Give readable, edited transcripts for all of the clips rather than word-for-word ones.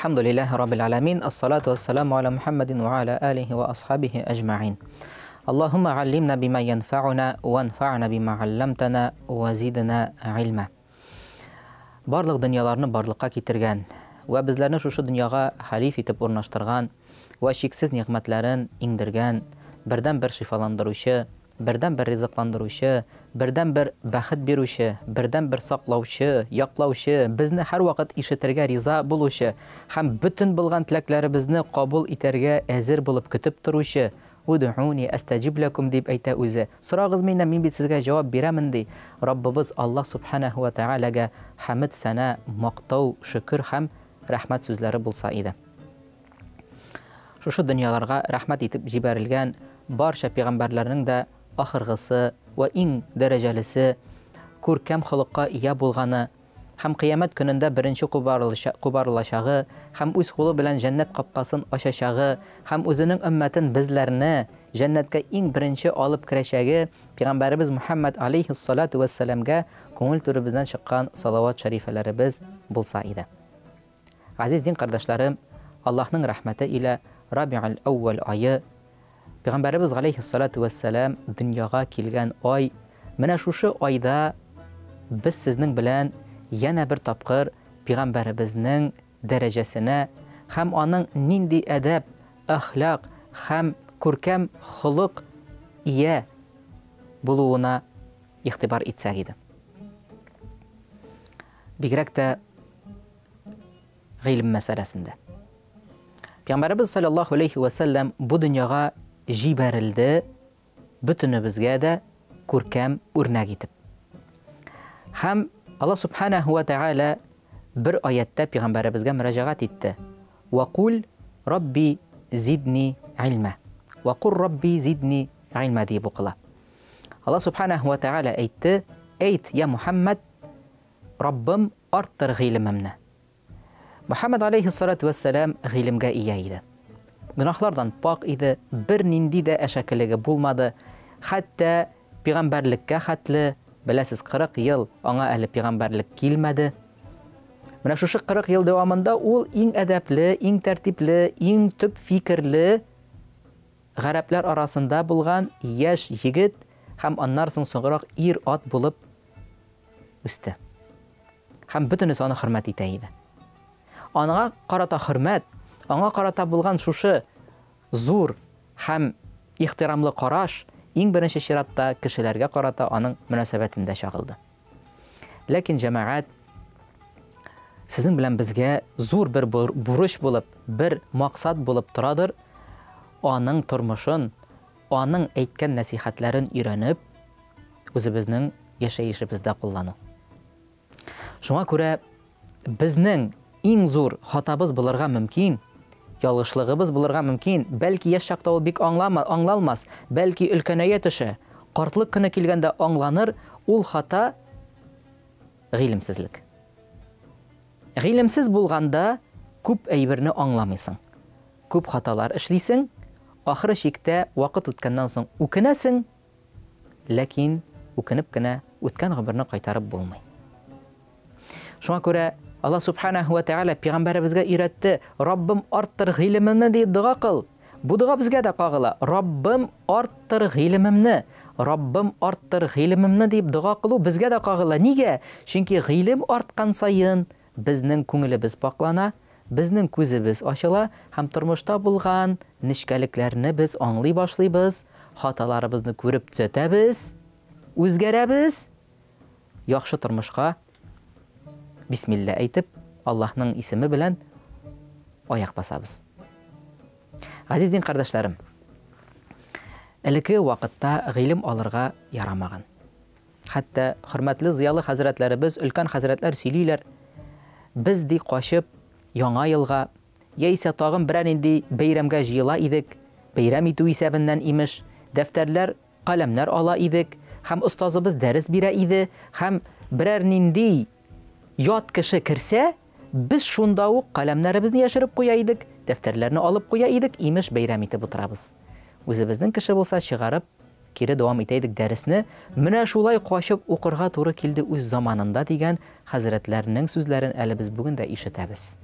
Әлхәмдүлилләһи раббил аламин, ассалату вассаламу аля Мухаммадин ва аля алихи ва асхабихи әҗмәгин. Аллаһумма аллимна бима янфауна ванфауна бима алламтана ва зидна илма. Барлык дөньяларны барлыкка китергән вә безләрне шушы дөньяга халиф итеп урнаштырган вә чиксез нигъмәтләрен иңдергән бердән-бер шифаландыручы, бердән-бер ризыкландыручы, бердән-бер бәхет бирүче, бердән-бер саклаучы, яклаучы, безне һәрвакыт ишетергә риза булучы һәм бөтен булган теләкләребезне кабул итәргә әзер булып көтеп торучы, Удъуни әстәҗиб ләкум дип әйтә үзе. Сорагыз миннән, мин бит сезгә җавап бирәмен, ди. Раббыбыз Аллаһ Субханәһү вә Тәгаләгә хәмед, сәна, мактау, шөкер һәм рәхмәт сүзләре булса иде. Шушы дөньяларга рәхмәт итеп җибәрелгән барча пигамбәрләрнең дә ахыргысы вә иң дәрәҗәлесе, күркәм холыкка ия булганы һәм кыямәт көнендә беренче кубарылачагы һәм үз кулы белән җәннәт капкасын ачачагы һәм үзенең өммәтен безләрне җәннәткә иң беренче алып керәчәге пигамбәребез Мухәммәд алейһиссалату вәссәламгә күңел түребездән чыккан салават шәрифәләребез булса иде. Газиз дин кардәшләрем, Аллаһның рәхмәте илә Раби'ул әүвәл ае, Пәйгамбәребез галәйһиссалату вәссәлам дөньяга килгән ай, менә шушы айда без сезнең белән янә бер тапкыр пәйгамбәребезнең дәрәҗәсенә һәм аның нинди әдәп, әхлак һәм күркәм холык ия булуына игътибар итсәк иде. Бигрәк тә гыйлем мәсьәләсендә. Пәйгамбәребез саллаллаһу алейхи ва сәлләм бу дөньяга җибәрелде бөтенебезгә дә күркәм үрнәк итеп. Һәм Аллаһ субханаһу ва тааля бер аятта пәйгамбәребезгә мөрәҗәгать итте. Ва кул рабби зидни илма. Ва кул рабби зидни илма дип укыла. Аллаһ субханаһу ва тааля әйтте: "Әйт, я Мухаммад, Раббым, арттыр гыйлемемне. Мөхәммәд алейһиссалату вәссәлам гыйлемгә ия иде. Гөнаһлардан пак иде, бернинди дә әшәкелеге булмады. Хәтта пигамбәрлеккә хәтле, беләсез, 40 ел аңа әле пигамбәрлек килмәде. Менә шушы 40 ел дәвамында ул иң әдәпле, иң тәртипле, иң төп фикерле гарәпләр арасында булган яшь егет һәм аннан соң соңрак ир-ат булып үсте. Һәм бөтенесе аны хөрмәт итә иде. Аңа карата хөрмәт, аңа карата булган шушы зур һәм ихтирамлы караш иң беренче чиратта кешеләргә карата аның мөнәсәбәтендә чагылды. Ләкин җәмәгать сезнең белән безгә зур бер бурыч булып, бер максат булып торадыр, аның тормышын, аның әйткән нәсихәтләрен өйрәнеп, үзебезнең яшәешебездә куллану. Шуңа күрә безнең иң зур хатабыз булырга мөмкин, ялгышлыгыбыз булырга мөмкин, бәлки яшь чакта ул бик аңлама, аңлалмас, бәлки өлкәнәя төшә, картлык көне килгәндә аңланыр, ул хата гыйлемсезлек. Гыйлемсез булганда күп әйберне аңламыйсың. Күп хаталар эшлисең, ахыры чиктә вакыт үткәннән соң үкенәсең, Ләкин үкенеп кенә үткән гомерне кайтарып булмый. Шуңа күрә Аллаһ субханаһу ва тааля пәйгамбәребезгә өйрәтте, Раббым арттыр гыйлемемне дип дога кыл. Бу дога безгә дә кагыла. Раббым арттыр гыйлемемне. Раббым арттыр гыйлемемне дип дога кылу безгә дә кагыла. Нигә? Чөнки гыйлем арткан саен Безнең күңелебез пакълана, безнең күзебез ачыла һәм тормышта булган нечкәлекләрне без аңлый башлыйбыз, хаталарыбызны күреп төзәтәбез, үзгәрәбез, яхшы тормышка бисмилла әйтеп, Аллаһның исеме белән аяк басабыз. Газиз дин кардәшләрем, элекке вакытта гыйлем алырга ярамаган. Хәтта хөрмәтле зыялы хәзрәтләребез, өлкән хәзрәтләр сөйлиләр, без ди качып Яңа елга, яисә тагын берәр нинди бәйрәмгә җыела идек, бәйрәм итү исәбеннән, имеш, дәфтәрләр, каләмнәр ала идек, һәм остазыбыз дәрес бирә иде, һәм берәр нинди ят кеше керсә, без шунда ук каләмнәребезне яшереп куя идек, дәфтәрләрне алып куя идек, имеш, бәйрәм итеп утырабыз. Үзебезнең кеше булса, чыгарып, Кире дәвам итә идек дәресне, менә шулай качып укырга туры килде үз заманында дигән хәзрәтләрнең сүзләрен әле без бүген дә ишетәбез.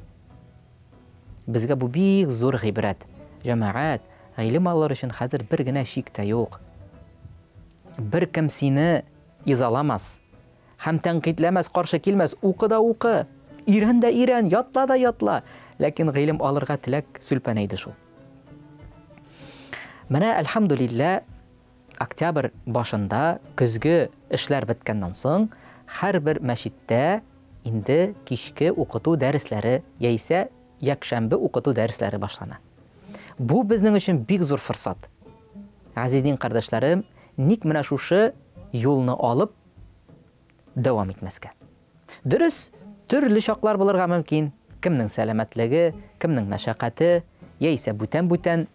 Безгә бу бик зур гыйбрәт. Җәмәгать, гыйлем алыр өчен хәзер бер генә шик тә юк. Беркем сине изаламас һәм тәнкыйтьләмәс, каршы килмәс, укы да укы, өйрән дә өйрән, ятла да ятла. Ләкин гыйлем алырга теләк сүлпәнәйде шул. Менә, әлхәмдүлилләһ, октябрь башында көзге эшләр беткәннән соң, һәрбер мәчеттә инде кичке укыту дәресләре яисә якшәмбе укыту дәресләре башлана. Бу безнең өчен бик зур форсат. Газиз дин кардәшләрем, ник менә шушы юлны алып дәвам итмәскә? Дөрес, төрле чаклар булырга мөмкин. Кемнең сәламәтлеге, кемнең мәшәкате, яисә бүтән-бүтән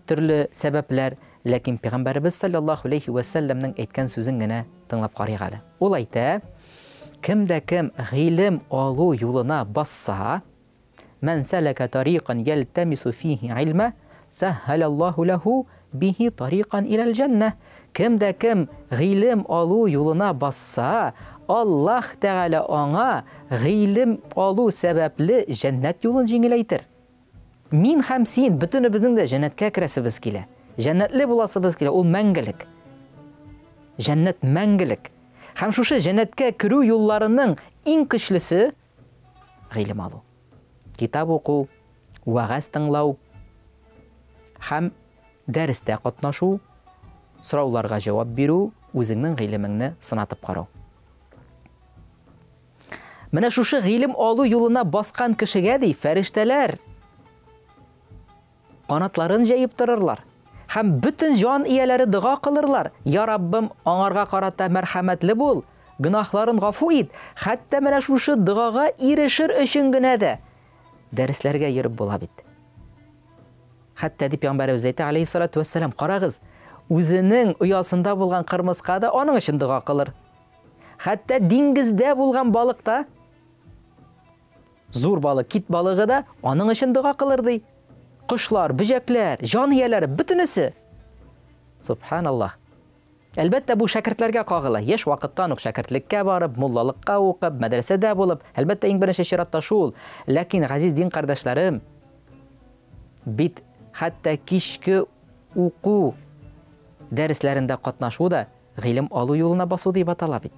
төрле сәбәпләр. Ләкин Пәйгамбәребез саллаллаһу алейхи вә сәлләмнең әйткән сүзен генә тыңлап карыйк әле. Ул әйтә, кем дә кем гыйлем алу юлына басса, Мән сәләкә тарикан ялтәмису фихи гыйльмә, сәһһәләллаһу ләһу бихи тарикан иләл җәннә. Кем дә кем гыйлем алу юлына басса, Аллаһ Тәгалә аңа гыйлем алу сәбәпле җәннәт юлын җиңеләйтер. Мин һәм син, бөтенебезнең дә җәннәткә керәсебез килә. Җәннәтле буласыбыз килә, ул мәңгелек. Җәннәт мәңгелек. Һәм шушы җәннәткә керү юлларының иң көчлесе гыйлем алу. Китап уку, вәгазь тыңлау һәм дәрестә катнашу, сорауларга җавап бирү, үзеңнең гыйлемеңне сынатып карау. Менә шушы гыйлем алу юлына баскан кешегә ди, фәрештәләр Канатларын җәеп торырлар. Һәм бөтен җан ияләре дога кылырлар, Я Раббым, аңарга карата мәрхәмәтле бул, гөнаһларын гафу ит, хәтта менә шушы догага ирешер өчен генә дә дәресләргә йөреп була бит. Хәтта дип пәйгамбәребез әйтә, алейһиссалату вәссәлам, карагыз, үзенең оясында булган кырмыска да аның өчен дога кылыр. Хәтта диңгездә булган балык та Зур балык, кит балыгы да аның өчен дога кылыр ди. Кошлар, бөҗәкләр, җан ияләре, бөтенесе. Субханаллаһ. Әлбәттә, бу шәкертләргә кагыла. Яшь вакыттан ук шәкертлеккә барып, муллалыкка укып, мәдрәсәдә булып, әлбәттә, иң беренче чиратта шул. Ләкин, газиз дин кардәшләрем, бит хәтта кичке уку дәресләрендә катнашу да Гыйлем алу юлына басу дип атала бит.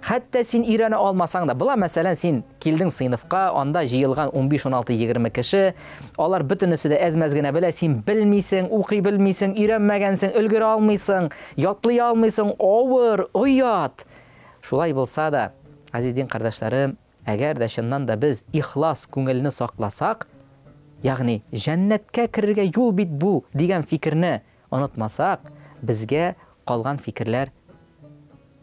Хәтта син өйрәнә алмасаң да, була, мәсәлән, син килдең сыйныфка, анда җыелган 15, 16, 20 кеше, алар бөтенесе дә әз-мәз генә белә, син белмисең, укый белмисең, өйрәнмәгәнсең, өлгерә алмыйсың, ятлый алмыйсың, авыр, оят. Шулай булса да, газиз дин кардәшләрем, әгәр дә чыннан да без ихлас күңелне сакласак, ягъни җәннәткә керергә юл бит бу дигән фикерне Онытмасак, безгә калган фикерләр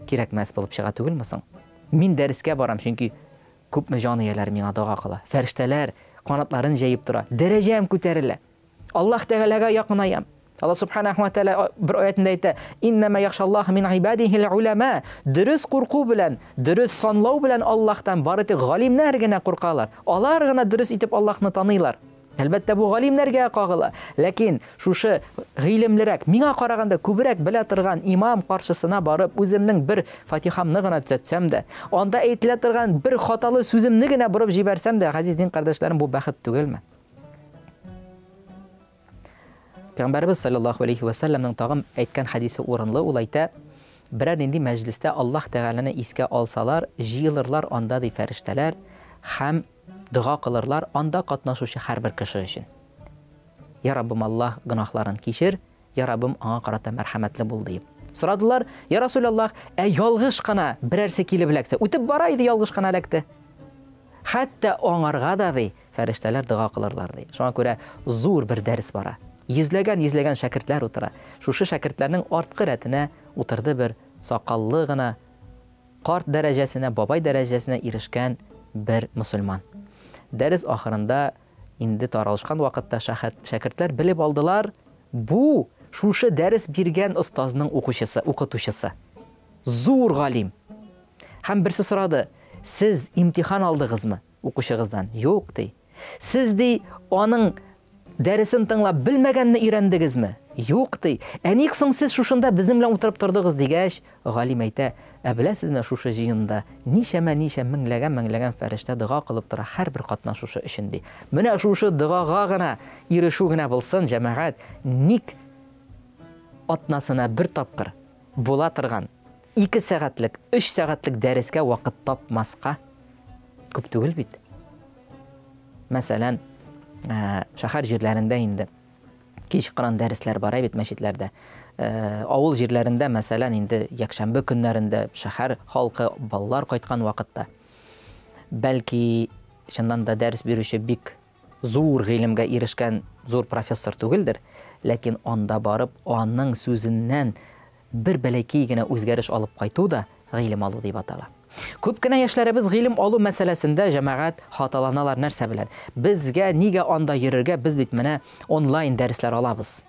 кирәкмәс булып чыга түгелме соң? Мин дәрескә барам, чөнки күпме җан ияләре миңа дога кыла. Фәрештәләр канатларын җәеп тора. Дәрәҗәм күтәрелә. Аллаһ Тәгаләгә якынаям. Аллаһ Субханаһу ва Тәгалә бер аятендә әйтә: "Иннама яхшаллаһ мин гыйбадихил улама". Дөрес курку белән, дөрес санлау белән Аллаһтан бары тик галимнәр генә куркалар. Алар гына дөрес итеп Аллаһны таныйлар. Әлбәттә, бу галимнәргә кагыла. Ләкин шушы гыйлемлерәк, миңа караганда күбрәк белә торган имам каршысына барып, үземнең бер фатихамны гына төзәтсәм дә, анда әйтелә торган бер хаталы сүземне генә борып җибәрсәм дә, газиз дин кардәшләрем, бу бәхет түгелме? Пәйгамбәребез саллаллаһу алейхи ва сәлләмнең тагын әйткән хәдисе урынлы, ул әйтә, берәр нинди мәҗлестә Аллаһ Тәгаләне искә алсалар, җыелырлар анда ди фәрештәләр һәм Дога кылырлар анда катнашучы һәрбер кеше өчен. Я Раббым Аллаһ, гөнаһларын кичер, я Раббым, аңа карата мәрхәмәтле бул, диеп. Сорадылар, Я Расулаллаһ, ә ялгыш кына берәрсе килеп эләксә, үтеп бара иде, ялгыш кына эләкте. Хәтта аңарга да, ди, фәрештәләр дога кылырлар, ди. Шуңа күрә зур бер дәрес бара. Йөзләгән-йөзләгән шәкертләр утыра. Шушы шәкертләрнең арткы рәтенә утырды бер сакаллы гына Карт дәрәҗәсенә, бабай дәрәҗәсенә ирешкән бер мөселман. Дәрес ахырында, инде таралышкан вакытта шәкертләр белеп алдылар, бу, шушы дәрес биргән остазның укучысы, укытучысы. Зур галим. Һәм берсе сорады, Сез имтихан алдыгызмы укучыгыздан? Юк, ди. Сез, ди, аның дәресен тыңлап белмәгәнне өйрәндегезме? Юк, ди. Ә ник соң сез шушында безнең белән утырып тордыгыз дигәч, галим әйтә, ә беләсезме, шушы җыенда ничәмә-ничә меңләгән-меңләгән фәрештә дога кылып тора һәрбер катнашучы өчен, ди. Менә шушы догага гына ирешү генә булсын, җәмәгать, ник атнасына бер тапкыр була торган 2 сәгатьлек, 3 сәгатьлек дәрескә вакыт тапмаска? Күп түгел бит. Мәсәлән, шәһәр җирләрендә инде кичкырын дәресләр бара бит мәчетләрдә. Авыл җирләрендә, мәсәлән, инде якшәмбе көннәрендә шәһәр халкы, балалар кайткан вакытта, бәлки, чыннан да дәрес бирүче бик зур гыйлемгә ирешкән зур профессор түгелдер, ләкин анда барып, аның сүзеннән бер бәләкәй генә үзгәреш алып кайту да гыйлем алу дип атала. Күп кенә яшьләребез гыйлем алу мәсьәләсендә, җәмәгать, хаталаналар нәрсә белән? Безгә нигә анда йөрергә, без бит менә онлайн дәресләр алабыз.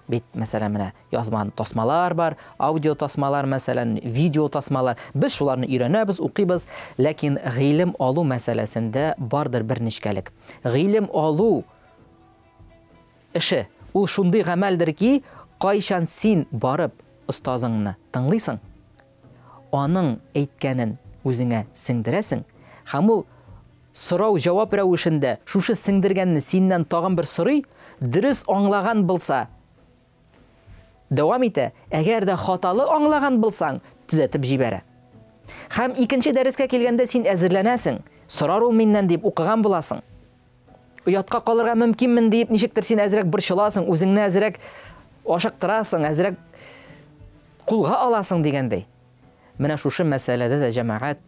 Бит, мәсәлән, менә язма тасмалар бар, аудио тасмалар, мәсәлән, видео тасмалар. Без шуларны өйрәнәбез, укыйбыз, ләкин гыйлем алу мәсьәләсендә бардыр бер нечкәлек. Гыйлем алу эше ул шундый гамәлдер ки, кайчан син барып остазыңны тыңлыйсың, аның әйткәнен үзеңә сеңдерәсең, һәм ул сорау-җавап рәвешендә шушы сеңдергәнне синнән тагын бер сорый, дөрес аңлаган булса, дәвам итә, әгәр дә хаталы аңлаган булсаң, төзәтеп җибәрә. Һәм икенче дәрескә килгәндә син әзерләнәсең, сорар ул миннән дип укыган буласың. Оятка калырга мөмкинмен диеп, ничектер син әзрәк борчыласың, үзеңне әзрәк ашыктырасың, әзрәк кулга аласың дигәндәй. Менә шушы мәсьәләдә дә, җәмәгать,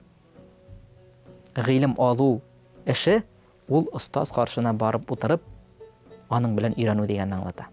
гыйлем алу эше ул остаз каршына барып утырып, аның белән өйрәнү дигәнне аңлата.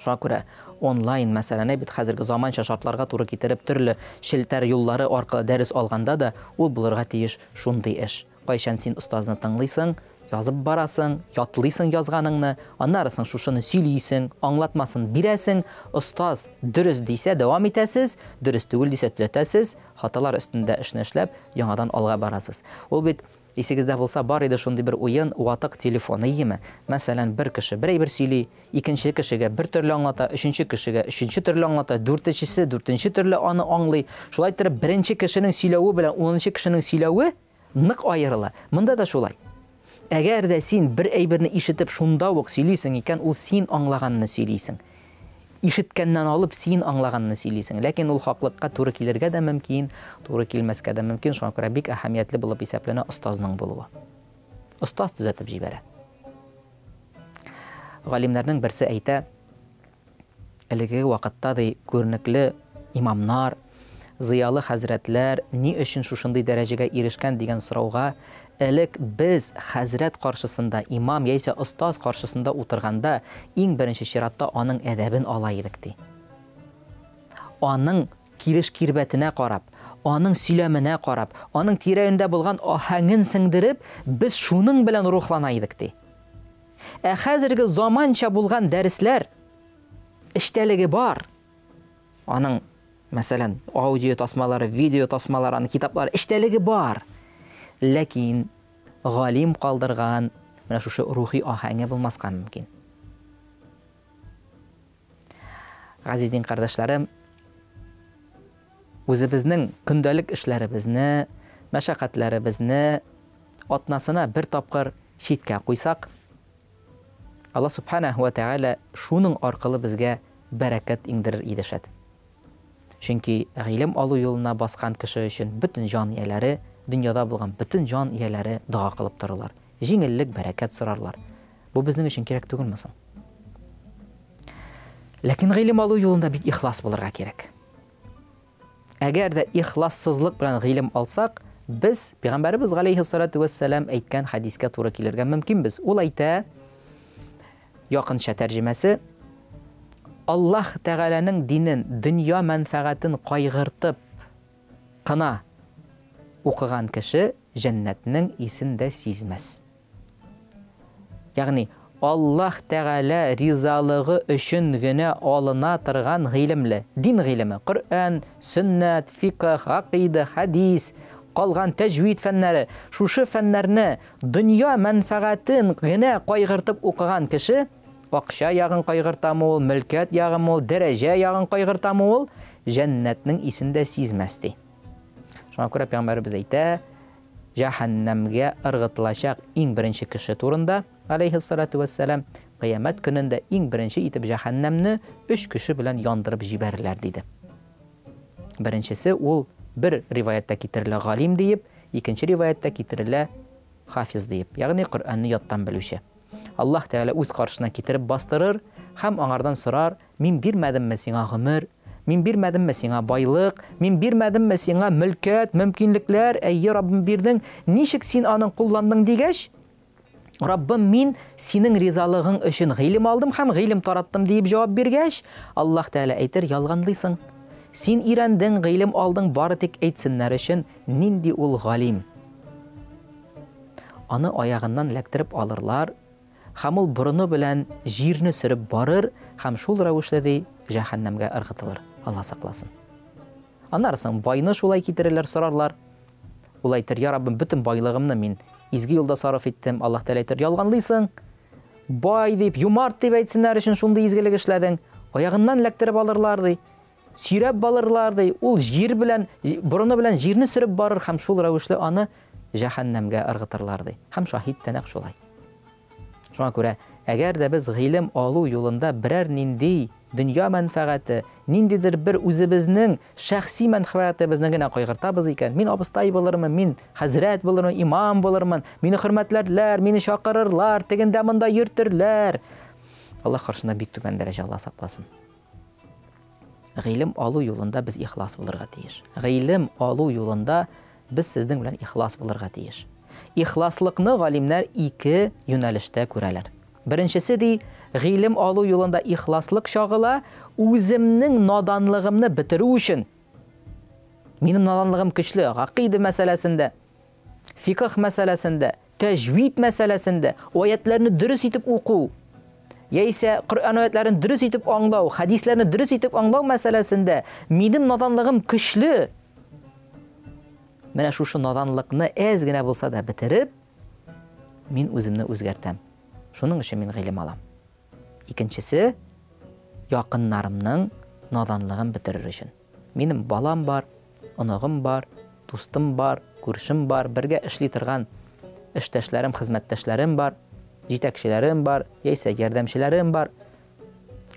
Шуңа күрә онлайн мәсьәләне бит хәзерге заманча шартларга туры китереп төрле челтәр юллары аркылы дәрес алганда да ул булырга тиеш шундый эш. Кайчан син остазны тыңлыйсың, язып барасың, ятлыйсың язганыңны, аннары соң шушыны сөйлисең, аңлатмасын бирәсең, остаз дөрес дисә дәвам итәсез, дөрес түгел дисә төзәтәсез, хаталар өстендә эшне эшләп, яңадан алга барасыз. Ул бит исегездә булса, бар иде шундый бер уен, ватык телефон, әйеме? Мәсәлән, бер кеше бер әйбер сөйли, икенче кешегә бер төрле аңлата, өченче кешегә өченче төрле аңлата, дүртенчесе дүртенче төрле аны аңлый. Шулай итеп, беренче кешенең сөйләве белән унынчы кешенең сөйләве нык аерыла. Монда да шулай. Әгәр дә син бер әйберне ишетеп шунда ук сөйлисең икән, ул син аңлаганны сөйлисең. Ишеткәннән алып син аңлаганны сөйлисең. Ләкин ул хаклыкка туры килергә дә мөмкин, туры килмәскә дә мөмкин. Шуңа күрә бик әһәмиятле булып исәпләнә остазның булуы. Остаз төзәтеп җибәрә. Галимнәрнең берсе әйтә, әлеге вакытта ди күренекле имамнар, зыялы хәзрәтләр ни өчен шушындый дәрәҗәгә ирешкән дигән сорауга, элек без хәзрәт каршысында, имам яисә остаз каршысында утырганда, иң беренче чиратта аның әдәбен ала идек, ди. Аның килеш кирбәтенә карап, аның сөйләменә карап, аның тирә-юньдә булган аһәңен сеңдереп, без шуның белән рухлана идек, ди. Ә хәзерге заманча булган дәресләр эчтәлеге бар. Аның, мәсәлән, аудио тасмалары, видео тасмалары, аның китаплары эчтәлеге бар. Ләкин галим калдырган менә шушы рухи аһәңе булмаска мөмкин. Газиз дин кардәшләрем, үзебезнең көндәлек эшләребезне, мәшәкатьләребезне атнасына бер тапкыр читкә куйсак, Алла субханаһу ва тәгалә шуның аркылы безгә бәрәкәт иңдерер иде шәт. Чөнки гыйлем алу юлына баскан кеше өчен бөтен җан ияләре, дөньяда булган бөтен җан ияләре дога кылып торырлар. Җиңеллек, бәрәкәт сорарлар. Бу безнең өчен кирәк түгелме соң? Ләкин гыйлем алу юлында бик ихлас булырга кирәк. Әгәр дә ихлассызлык белән гыйлем алсак, без Пәйгамбәребез галәйһиссалату вәссәлам әйткән хәдискә туры килергә мөмкинбез. Ул әйтә, якынча тәрҗемәсе, Аллаһ Тәгаләнең динен, дөнья мәнфәгатен кайгыртып кына укыган кеше җәннәтнең исен дә сизмәс. Ягъни Аллаһ Тәгалә ризалыгы өчен генә алына торган гыйлемле, дин гыйлеме, Коръән, сөннәт, фикх, гакыйда, хәдис, калган тәҗвид фәннәре, шушы фәннәрне дөнья мәнфәгатен генә кайгыртып укыган кеше, акча ягын кайгыртамы ул, мөлкәт ягынмы ул, дәрәҗә ягын кайгыртамы ул, җәннәтнең исен дә сизмәс, ди. Шуңа күрә пәйгамбәребез әйтә, җәһәннәмгә ыргытылачак иң беренче кеше турында, алейһиссалату вәссәлам, кыямәт көнендә иң беренче итеп җәһәннәмне өч кеше белән яндырып җибәрерләр, диде. Беренчесе ул бер риваятьтә китерелә галим диеп, икенче риваятьтә китерелә хафиз диеп, ягъни Коръәнне яттан белүче. Аллаһ Тәгалә үз каршына китереп бастырыр һәм аңардан сорар, Мин бирмәдемме сиңа гомер? Мин бирмәдемме сиңа байлык? Мин бирмәдемме сиңа мөлкәт, мөмкинлекләр? Әйе, Раббым, бирдең. Ничек син аның кулландың дигәч, Раббым, мин синең ризалыгың өчен гыйлем алдым һәм гыйлем тараттым диеп җавап биргәч, Аллаһ Тәгалә әйтер, ялганлыйсың. Син өйрәндең, гыйлем алдың бары тик әйтсеннәр өчен, нинди ул галим. Аны аягыннан эләктереп алырлар, һәм ул борыны белән җирне сөреп барыр һәм шул рәвешле, ди, җәһәннәмгә ыргытылыр. Алла сакласын. Аннары соң байны шулай китерерләр, сорарлар. Ул әйтер, Я Раббым, бөтен байлыгымны мин изге юлда сарыф иттем. Аллаһ Тәгалә әйтер, ялганлыйсың. Бай дип, юмарт дип әйтсеннәр өчен шундый изгелек эшләдең. Аягыннан эләктереп алырлар, ди. Сөйрәп балырлар, ди. Ул җир белән, борыны белән җирне сөреп барыр һәм шул рәвешле аны җәһәннәмгә ыргытырлар, ди. Һәм шаһит тә нәкъ шулай. Шуңа күрә, әгәр дә без гыйлем алу юлында берәр нинди дөнья мәнфәгате, ниндидер бер үзебезнең шәхси мәнфәгатебезне генә кайгыртабыз икән, мин абыстай булырмын, мин хәзрәт булырмын, имам булырмын, мине хөрмәтләрләр, мине чакырырлар, тегендә-монда йөртерләр. Аллаһ каршында бик түбән дәрәҗә, Алла сакласын. Гыйлем алу юлында без ихлас булырга тиеш. Гыйлем алу юлында без сезнең белән ихлас булырга тиеш. Ихласлыкны галимнәр ике юнәлештә күрәләр. Беренчесе ди, гыйлем алу юлында ихласлык чагыла, үземнең наданлыгымны бетерү өчен. Минем наданлыгым көчле, гакыйда мәсьәләсендә, фикх мәсьәләсендә, тәҗвид мәсьәләсендә, аятларны дөрес итеп уку, яисә Коръән аятларын дөрес итеп аңлау, хәдисләрне дөрес итеп аңлау мәсьәләсендә минем наданлыгым көчле. Менә шушы наданлыкны әз генә булса да бетереп, мин үземне үзгәртәм. Шуның өчен мин гыйлем алам. Икенчесе, якыннарымның наданлыгын бетерер өчен. Минем балам бар, оныгым бар, дустым бар, күршем бар, бергә эшли торган эштәшләрем, хезмәттәшләрем бар, җитәкчеләрем бар, яисә ярдәмчеләрем бар,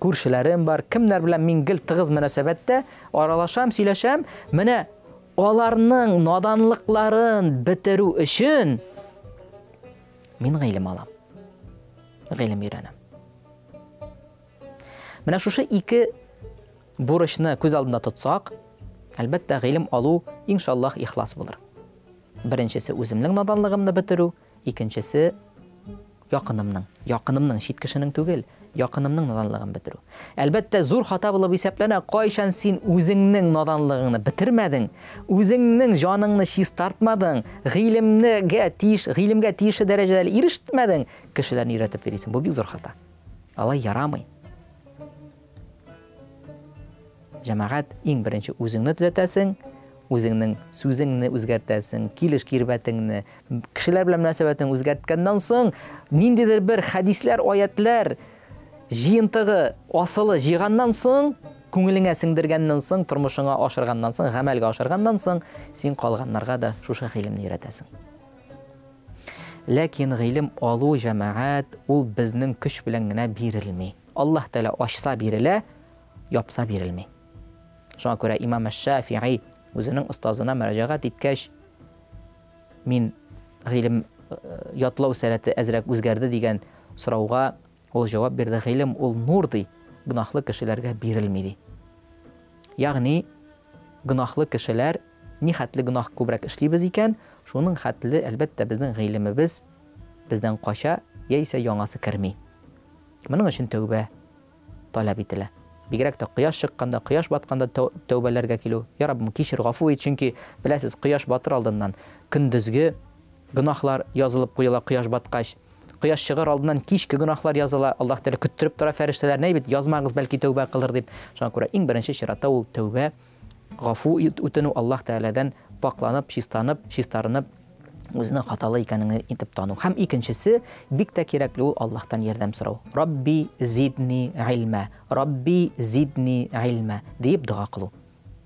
күршеләрем бар, кемнәр белән мин гел тыгыз мөнәсәбәттә аралашам, сөйләшәм. Менә аларның наданлыкларын бетерү өчен мин гыйлем алам. Гыйлем өйрәнәм. Менә шушы ике бурычны күз алдында тотсак, әлбәттә, гыйлем алу, иншаллаһ, ихлас булыр. Беренчесе үземнең наданлыгымны бетерү, икенчесе якынымның, якынымның, чит кешенең түгел, якынымның наданлыгын бетерү. Әлбәттә, зур хата булып исәпләнә, кайчан син үзеңнең наданлыгыңны бетермәдең, үзеңнең җаныңны чистартмадың, гыйлемгә тиеш, гыйлемгә тиешле дәрәҗәдә ирешмәдең, кешеләрне өйрәтеп йөрисең. Бу бик зур хата. Алай ярамый. Җәмәгать, иң беренче үзеңне төзәтәсең, үзеңнең сүзеңне үзгәртәсең, килеш кирбәтеңне, кешеләр белән мөнәсәбәтеңне үзгәрткәннән соң, ниндидер бер хәдисләр, аятләр җыентыгы, асылы җыйганнан соң, күңелеңә сеңдергәннән соң, тормышыңа ашырганнан соң, гамәлгә ашырганнан соң, син калганнарга да шушы гыйлемне өйрәтәсең. Ләкин гыйлем алу, җәмәгать, ул безнең көч белән генә бирелми. Аллаһ Тәгалә ачса бирелә, япса бирелми. Шуңа күрә имам Шафи'i үзенең остазына мөрәҗәгать иткәч, мин гыйлем э, ятлау сәләте әзрәк үзгәрде дигән сорауга ул җавап бирде, гыйлем ул нур ди, гөнаһлы кешеләргә бирелми ди. Ягъни гөнаһлы кешеләр ни хәтле гөнаһ күбрәк эшлибез икән, шуның хәтле, әлбәттә, безнең гыйлемебез бездән кача, яисә яңасы керми. Моның өчен тәүбә таләп ителә. Бигрәк тә кояш чыкканда, кояш батканда тәүбәләргә килү. Я Раббым, кичер, гафу ит, чөнки беләсез, кояш батыр алдыннан көндезге гөнаһлар язылып куела кояш баткач. Кояш чыгар алдыннан кичке гөнаһлар языла. Аллаһ Тәгалә көттереп тора фәрештәләрне, әй бит, язмагыз, бәлки тәүбә кылыр дип. Шуңа күрә иң беренче чиратта ул тәүбә, гафу үтенү Аллаһ Тәгаләдән пакланып, чистанып, чистарынып, үзенең хаталы икәнеңне итеп тану. Һәм икенчесе, бик тә кирәкле ул Аллаһтан ярдәм сорау. Рабби зидни гыйльмә, Рабби зидни гыйльмә диеп дога кылу.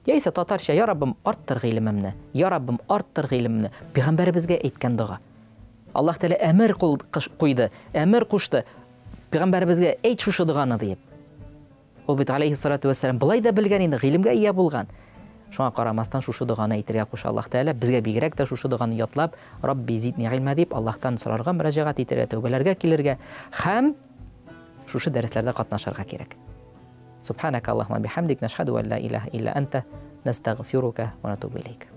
Яисә татарча, Я Раббым, арттыр гыйлемемне, Я Раббым, арттыр гыйлемемне. Пәйгамбәребезгә әйткән дога. Аллаһ Тәгалә әмер куйды, әмер кушты. Пәйгамбәребезгә әйт шушы доганы диеп. Ул бит алейхиссалату вәссәлам былай да белгән инде, гыйлемгә ия булган. Шуңа карамастан шушы доганы әйтергә куша Аллаһ Тәгалә. Безгә бигрәк тә шушы доганы ятлап, Рабби зидни гыйльмә дип Аллаһтан сорарга, мөрәҗәгать итәргә, тәүбәләргә килергә һәм шушы дәресләрдә катнашырга кирәк. Субханака Аллаһумма бихамдик, нашһаду ан ла илаһа илля анта, настагъфирука ва натубу илейк.